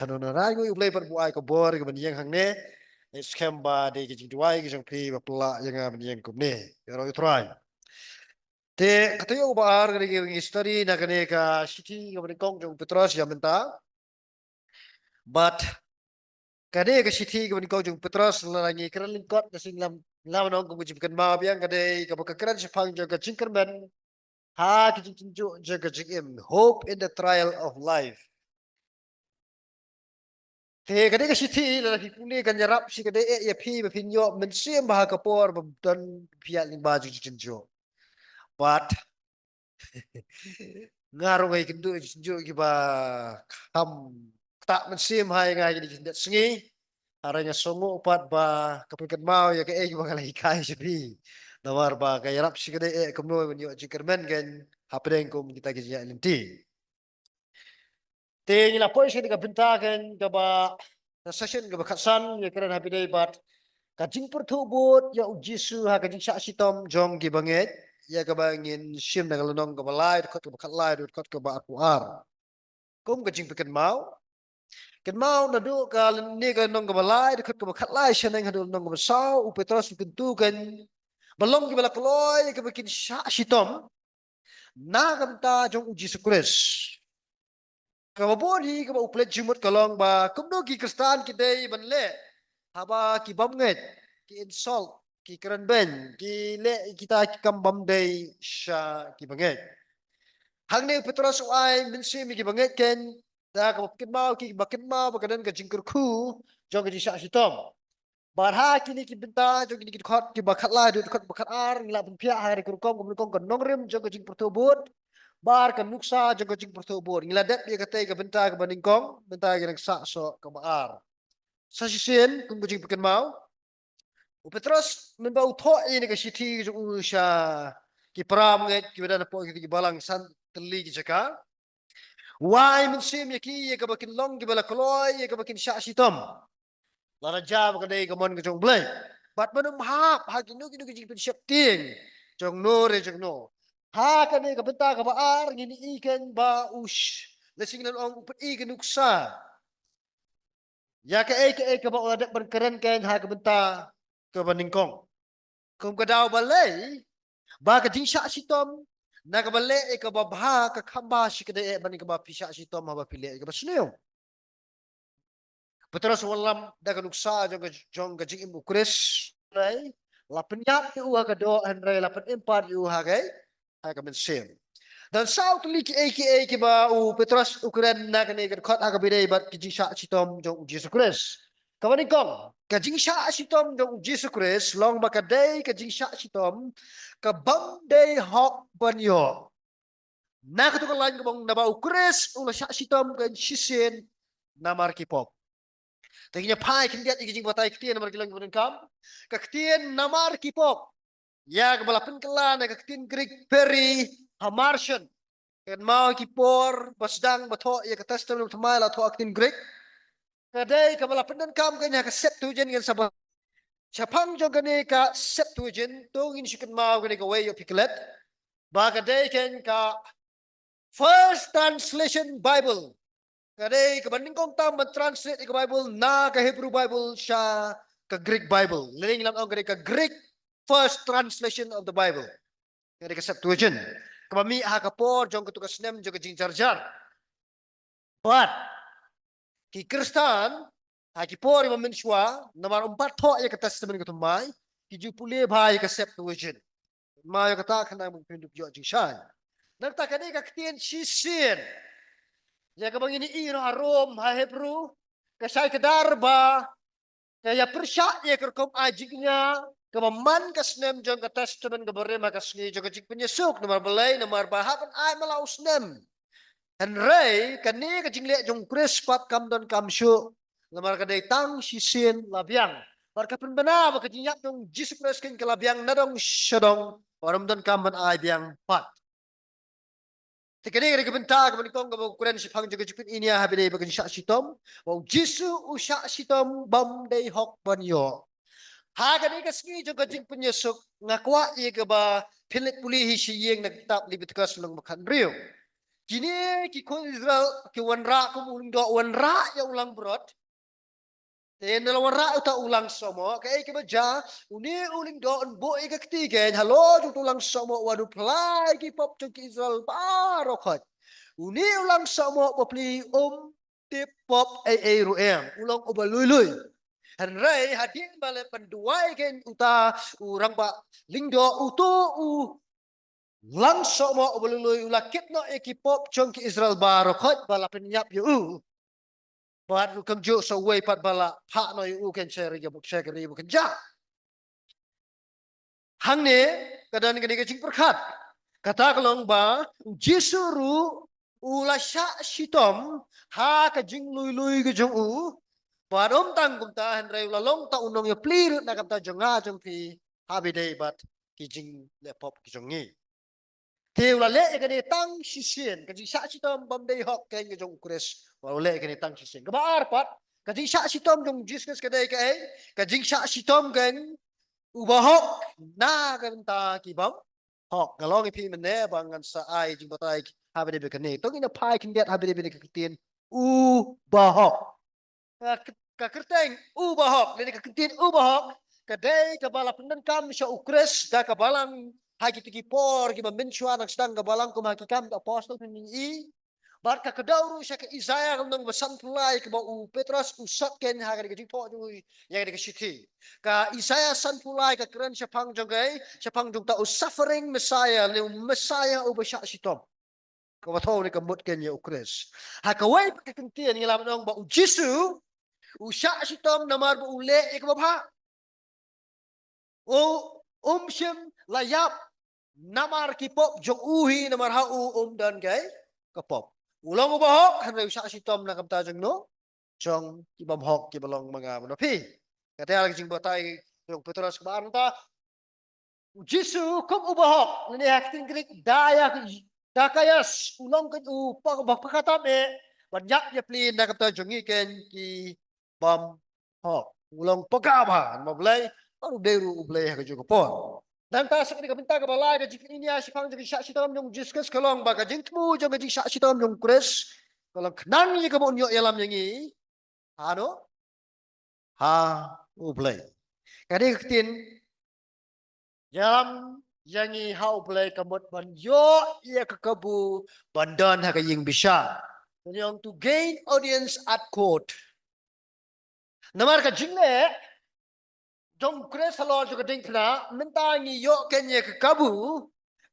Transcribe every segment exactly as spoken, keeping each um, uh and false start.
Hanu na rai ngi U Blei pat u ai ka bor ka ban ïeng hangne. Skhem ba dei ka jingduwai ka jong phi ba pla ïa nga ban ïeng kumne. Ïa roi U Trai. Te kata ïa ba ar ka dei ka ngi study na kane ka shithi ka ban kong jong Petros ïa mynta. But kane ka shithi ka ban kong jong Petros la ngi kren lyngkot ka sing lam lam nong ka jingkynmaw biang ka dei ka ba ka kren shaphang jong ka jingkyrmen ha ka jingtynjuh jong ka jingim, hope in the trial of life. Te ka dei ka shithi la phi pule kan ïarap shi ka dei eh ïa phi ba phin ïoh mynsiem ba ha ka por ba don phi ïa lyngba jong jingtynjuh. But nga ruh ngi kynduh jingtynjuh ki ba kham ktah mynsiem ha ïa nga kine ki sngi. Hynrei nga sngew pat ba ka pynkynmaw ïa kaei ba nga la hikai sha phi. Namar ba ka ïarap shi ka dei eh kumno ban ïoh jingkyrmen kan hapdeng kum kita ki jingïaid lynti. Te ngi la poi sha ka bynta kan kaba ka session kaba khatsan ïa kren ha phi dei bad ka jingpyrthuh bud ïa U Jisu ha ka jingshah shitom jong ki bangeit ïa kaba ngin shim na ka lynnong kaba lai dkhot kaba khatlai dkhot kaba arphew ar. Kum ka jingpynkynmaw. Kynmaw naduh ka lynne ka lynnong kaba lai dkhot kaba khatlai shaneng haduh lynnong kaba saw U Petros u kyntu kan ba long kiba la kloi kaba kin shah shitom na ka bynta jong U Jisu Khrist. Kaba bun hi kaba u pledge jingmut ka long ba kumno ki Khristan ki dei ban leh haba ki bym ngeit, ki insult, ki kren beiñ, ki leh kita ki kam bym dei sha ki bangeit. Hangne U Petros u ai mynsiem ïa ki bangeit kan da kaba kynmaw ki ba kynmaw ba ka don ka jingkyrkhu jong ka jingshah shitom. Bad ha kine ki bynta jong kine ki dkhot kiba khatlai haduh dkhot ba khatar ngi la pynphiah ha ka rukom ka nyngkong ka nongrim jong ka jingpyrthuh bud bad ka nuksa jong ka jingpyrthuh bud. Ngi la dep ïa katei ka bynta kaba nyngkong, bynta ka nuksa soh kaba ar. Sa shisien kum ka jingpynkynmaw, U Petros mynba u thoh ïa kane ka shithi jong u sha ki para bangeit kiba don hapoh kita ki balang san tylli ki jaka. U ai mynsiem ïa ki ïa kaba kin long kiba la kloi ïa kaba kin shah shitom. Lada jia ba ka dei ka mon ka jong U Blei. Bad mynba um hap ha kino kino ki jingpynsheptieng jong no re jong no. Ha kane ka bynta kaba ar ngin ïohi kan ba u sh-, lehse ngi lah ban ong u pyni ka nuksa ïa kaei kaei kaba u la dep ban kren kan ha ka bynta kaba nyngkong. Kum ka daw balei ba ka jingshah shitom na kaba leh ïa kaba bha ka kham bha shi ka dei eh ban ïa kaba phi shah shitom haba phi leh ïa kaba sniew. Petros u wallam da ka nuksa jong ka, jong ka jingim U Khrist. Hynrei la pynïap ïa u ha ka doh, hynrei la pynim pat ïa u ha ka, ha ka mynsiem. Don saw tylli kiei kiei kiba u Petros u kren na kane ka dkhot ha kaba ïadei bad ka jingshah shitom jong U Jisu Khrist. Kaba nyngkong, ka jingshah shitom jong U Jisu Khrist long ba ka dei ka jingshah shitom ka bym dei hok ban ïoh. Na katu ka lain kaba ong naba U Khrist u la shah shitom kan shisien namar ki pop. Te ngin ïa phai khyndiat ïa ka jingbatai ktien namar ki long kiba donkam. Ka ktien namar ki pop ïa kaba la pynkylla na ka ktien Greek peri hamartion. Kynmaw ki por ba sdang ba thoh ïa ka Testament Thymmai la thoh ha ka ktien Greek. Ka dei kaba la pyndonkam kan ha ka Septuagint kan sa ba shaphang jong kane ka Septuagint to ngin shu kynmaw kane kawei ïoh phi klet. Ba ka dei kan ka First Translation Bible. Ka dei kaba nyngkong tam ban translate ïa ka Bible na ka Hebrew Bible sha ka Greek Bible. Lane ngi lah ban ong ka dei ka Greek First Translation of the Bible. Ka dei ka Septuagint. Kaba mih ha ka por jong katu ka snem jong ka jingjarjar. Bad ki Khristan ha ki por ba mynshuwa namar ym pat thoh ïa ka Testament ka Thymmai, ki ju pule bha ïa ka Septuagint. Ma ïa kata khnang ba phin dup ïoh jingshai. Nangta kane ka ktien shisien ïa kaba ngin ïohi ha Rom ha Hebrew ka shai kdar ba ka ïa pyrshah ïa ka rukom ai jingkñia kaba man ka snem jong ka Testament kaba rim ha ka sngi jong ka jingpynïasuk. Namar balei? Namar ba hap ban ai man la u snem. Hynrei kane ka jingleh jong U Khrist pat kam donkam shuh. Namar ka dei tang shisien la biang. Bad ka pynbna ba ka jingïap jong U Jisu Khrist kan ka la biang nadong shadong. Bad ym donkam ban ai biang pat. Te kane ka dei ka bynta kaba nyngkong kaba u kren shaphang jong ka jingpyni ïa ha ba dei ba ka jingshah shitom. Ba U Jisu u shah shitom bym dei hok ban ïoh. Ha kane ka sngi jong ka jingpynïasuk nga kwah ïa kaba phin leit pule hi sha ïing na ka kitab Leviticus lynnong ba khathynriew. Kine ki khun Israel ki wanrah kum u lyngdoh, wanrah ïa u langbrot. Te ynda la wanrah uta u langsohmoh, kaei kaba jia, une u lyngdoh un buh ïa ka kti kein halor jong uta u langsohmoh, wat u phla ïa ki pop jong ki Israel baroh khoit. Une u langsohmoh bapli um tip pop ei ei ruh em, u long uba lui lui. Hynrei hadien ba la pynduwai kein uta u rangbah lyngdoh, uto u langsohmoh uba lui lui u la kit noh ïa ki pop jong ki Israel baroh khoit ba la pynïap ïa u. Bad ruh kumjuh sa uwei pat ba la phah noh ïa u kein sha ri ba, sha ka ri ba kynjah. Hangne ka don kane ka jingpyrkhat. Kata ka long ba u Jisu ruh u la shah shitom ha ka jinglui lui ka jong u. Bad ym tang kumta, hynrei u la long ta u nongïapli ruh na ka bynta jong nga jong phi, haba ïadei bad ki jingleh pop ki jong ngi. Te u la leh ïa kane tang shisien, ka jingshah shitom bym dei hok kein ka jong u Khrist. U la leh ïa kane tang shisien. Kaba ar pat, ka jingshah shitom jong u Jisu Khrist ka dei kaei? Ka jingshah shitom kein u bahok na ka bynta ki bym hok. Nga la ong ïa phi mynne ba ngan sa ai jingbatai haba ïadei bad kane. To ngin ïa phai khyndiat haba ïadei bad ka ktien u bahok. Ka, ka kyrteng u bahok, lane ka ktien u bahok, ka dei kaba la pyndonkam sha u Khrist da ka balang ha kito ki por kiba mynshuwa, nang sdang ka balang kum ha Ki Kam ki Apostol phin ïohi. Bad ka kdew ruh sha ka Isaïah ka lynnong ba sanphew lai kaba u Petros u sot kein ha kane ka jingthoh jong u ïa kane ka shithi. Ka Isaïah sanphew lai ka kren shaphang jong kaei, shaphang jong uta u suffering Messiah, lane u Messiah uba shah shitom. Kaba thew ne ka mut kein ïa u Khrist. Ha kawei pat ka kyntien ngi la ong ba u Jisu u shah shitom namar ba u leh ïa kaba bha. U um shym la ïap namar ki pop jong u hi, namar ha u um don kaei? Ka pop. U long u bahok, hynrei u shah shitom na ka bynta jong no? Jong ki bym hok kiba long ma nga bad ma phi. Kata ka jingbatai jong u Petros kaba ar nangta. U Jisu kum u bahok, lane ha ka ktien Grik, dia-, dikaios, u long kein u pa-, ba-, pakhatam eh ban ïap ïapli na ka bynta jong ngi kein ki bym hok. U long paka bha na U Blei, bad u dei ruh U Blei ha kajuh ka por. Nangta sa kane ka bynta kaba lai ka jingpyni ïa shaphang jong ka jingshah shitom jong u Jisu Khrist ka long ba ka jingthmu jong ka jingshah shitom jong u Khrist ka long khnang ïa kaba un ïoh ïalam ïa ngi. Hano? Ha U Blei. Kane ka ktien ïalam ïa ngi ha U Blei ka mut ban ïoh ïa ka kabu ban don ha ka ïing bishar. Ngi ong to gain audience at court. Namar ka jingleh jong u Khrist halor jong ka diengphna, mynta ngi ïoh kein ïa ka kabu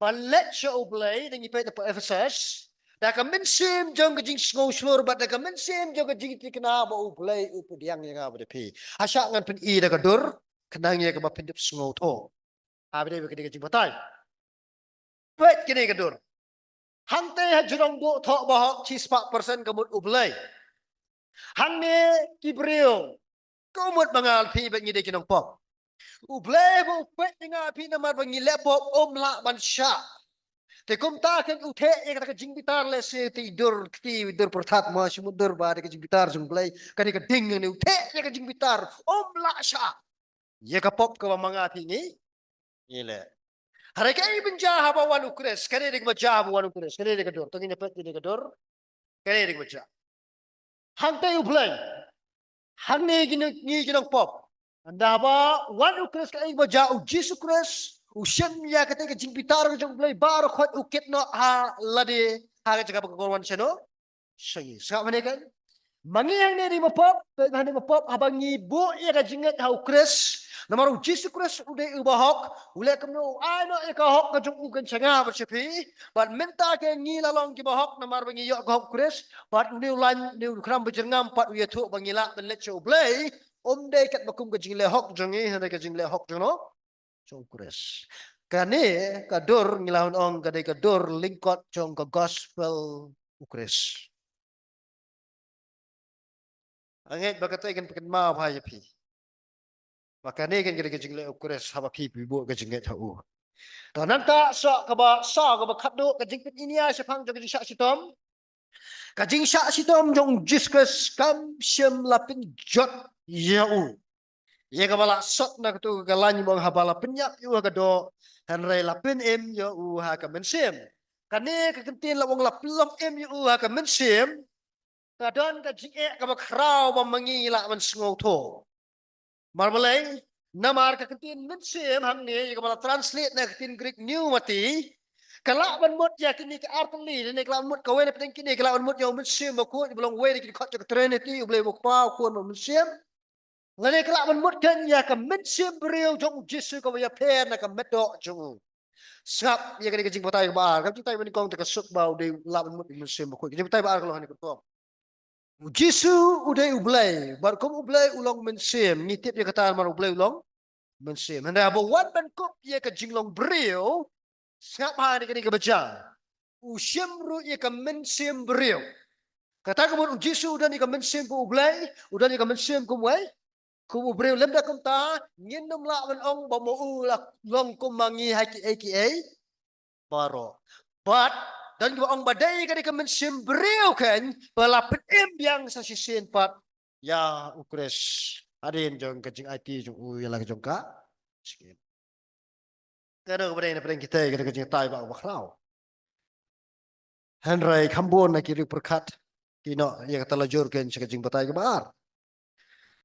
ban leit sha U Blei, da ngi peit na Ephesus, da ka mynsiem jong ka jingsngew shlur bad da ka mynsiem jong ka jingthikna ba U Blei u pdiang ïa nga bad ïa phi. Hashah ngan pyni da ka dur, khnang ïa kaba phin ïoh sngewthuh. Haba ïadei bad kane ka jingbatai. Peit kane ka dur. Hangtei ha jrong duh thoh bahok shispah persen ka mut U Blei. Hangne ki briew, ka mut ba nga phi ba ngi dei ki nongpop. U Blei ba u peit ïa nga phi namar ba ngi leh pop um lah ban shah. Te kumta kein u theh ïa kata ka jingbitar, lehse te i dur kti, i dur pyrthat, ma shi mut dur ba dei ka jingbitar jong U Blei. Kane ka ding ne u theh ïa ka jingbitar um lah shah ïa ka pop kaba ma nga phi ngi ngi leh. Hynrei kaei ban jia haba wan u Khrist, kane dei kaba jia haba wan u Khrist, kane dei ka dur, to ngin ïa peit kane ka dur, kane dei kaba jia. Hangtei U Blei, hangne ngi, ngi ki nongpop. Hynda haba wan u Khrist kaei kaba jia, u Jisu Khrist u shim ïa katei ka jingbitar ka jong U Blei baroh khoit u kit noh ha lade ha ka jaka ba ka wan shano. Sha ngi. Sngap hangne kan? Ma ngi hangne dei ma pop, peit hangne ma pop, haba ngi buh ïa ka jingngeit ha u Khrist. Namar u Jisu Khrist u dei u bahok, u leh kumno u ai noh ïa ka hok ka jong u kan sha nga bad sha phi. Bad mynta kein ngi la long ki bahok namar ba ngi ïoh ka hok u Khrist. Bad une u lain, une u khram bajyrngam pat u ïathuh ba ngi lah ban leit sha U Blei. Um dei katba kum ka jingleh hok jong ngi, hynrei ka jingleh hok jong no? Jong u Khrist. Kane ka dur ngi la ong ka dei ka dur lyngkot jong ka gospel u Khrist. Nga ngeit ba katei kan pynkynmaw bha ïa phi ba kane kan ka dei ka jingleh u Khrist haba phi phi buh ka jingngeit ha u. To nangta sa kaba, sa kaba khatduh, ka jingpyni ïa shaphang jong ka jingshah shitom. Ka jingshah shitom jong u Jisu Khrist kam shym la pynjot ïa u. Ïa kaba la sot na katu ka lain, ba ong haba la pynïap ïa u ha ka doh, hynrei la pynim ïa u ha ka mynsiem. Kane ka kyntien la ong la pynlong im ïa u ha ka mynsiem. Ka don ka jingeh kaba khraw ba ma ngi lah ban sngewthuh. Namar balei? Namar ka kyntien mynsiem hangne ïa kaba la translate na ka ktien Greek pneumati, ka lah ban mut ïa kine ki artylli, ne ka lah ban mut kawei na pdeng kine, ka lah ban mut ïa u Mynsiem Bakhuid ba long wei na ki dkhot jong ka Trinity, U Blei U Kpa, U Khun, U Mynsiem. Lane ka lah ban mut kan ïa ka mynsiem briew jong U Jisu kaba ïapher na ka metdoh jong u. Sngap ïa kane ka jingbatai kaba ar, ka jingbatai ba nyngkong te ka suk ba u dei lah ban mut U Mynsiem Bakhuid. Ka jingbatai ba ar ka long hangne ka rukom. U Jisu u dei U Blei, bad kum U Blei u long mynsiem, ngi tip ïa kata namar U Blei u long mynsiem. Hynrei haba wan ban kup ïa ka jinglong briew, sngap ha kane kaba jia. U shim ruh ïa ka mynsiem briew. Kata ka mut U Jisu u don ïa ka mynsiem kum U Blei, u don ïa ka mynsiem kum wei, kum u briew. Lymda kumta, ngin ym lah ban ong ba ma u la long kum ma ngi ha kiei kiei baroh. Bad don kiba ong ba dei kane ka mynsiem briew kan ba la pynim biang sa shisien pat ïa U Khrist hadien jong ka jingaiti jong u ïa la ka jong ka shisien. Kano kaba dei na pdeng kita, kata ka jingbatai ba, ba khraw. Hynrei kham bun na ki riewpyrkhat ki noh ïa kata la jur kan sha ka jingbatai kaba ar.